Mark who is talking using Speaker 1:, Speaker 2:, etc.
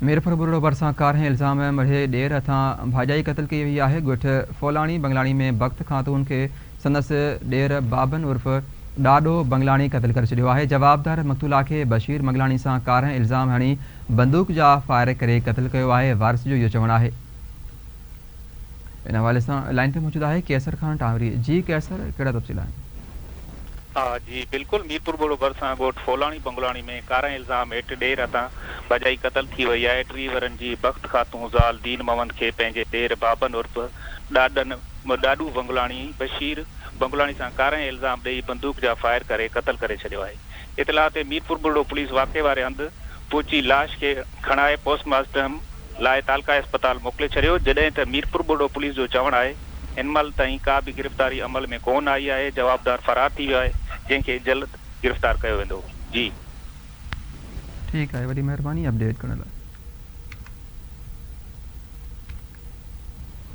Speaker 1: ميرپور ٻرڙو ڀرسان ڪارنهن الزام مڙهي ڏير هٿان ڀاڄائي قتل ڪئي وئي آهي، ڳوٺ فولاڻي بنگلاڻي ۾ بخت خاتون کي سندس ڏير بابن عرف ڏاڏو بنگلاڻي قتل ڪري ڇڏيو آهي، جوابدار مقتولا کي بشير منگلاڻي سان ڪارنهن الزام هڻي بندوق جا فائر ڪري قتل ڪيو آهي، وارث جو اهو چوڻ آهي. ان حوالي سان لائين تي موجود آهي قيصر خان ٽانوري جي قيصر ڪهڙا تفصيل آهن.
Speaker 2: ها جي بلڪل ميرپور ٻوڙو ڀرسان ڳوٺ فولاڻي بنگلاڻي ۾ ڪارنهن الزام هيٺ ڏير هٿان ڀڄائي قتل ٿي وئي آهي 30 ورهين جي بخت خاتون زال دين محمد کي پنهنجي ڏير بابن عرف ڏاڏن ڏاڏو بنگلاڻي بشير بنگلاڻي سان ڪارنهن الزام ڏئي بندوق جا فائر ڪري قتل ڪري ڇڏيو آهي اطلاع تي ميرپور ٻرڙو پوليس واقعي واري هنڌ پهچي لاش کي کڻائي پوسٽ مارٽم لاء تعلقه اسپتال موڪلي ڇڏيو، جڏهن ته ميرپور ٻرڙو پوليس جو چوڻ آهي هن مهل تائين ڪا به گرفتاري عمل ۾ ڪونه آئي آهي، جوابدار فرار ٿي ويو آهي، جنهن کي جلد گرفتار ڪيو ويندو. جي.
Speaker 1: ٺيڪ آهي وڏي مهرباني اپڊيٽ ڪرڻ لاء.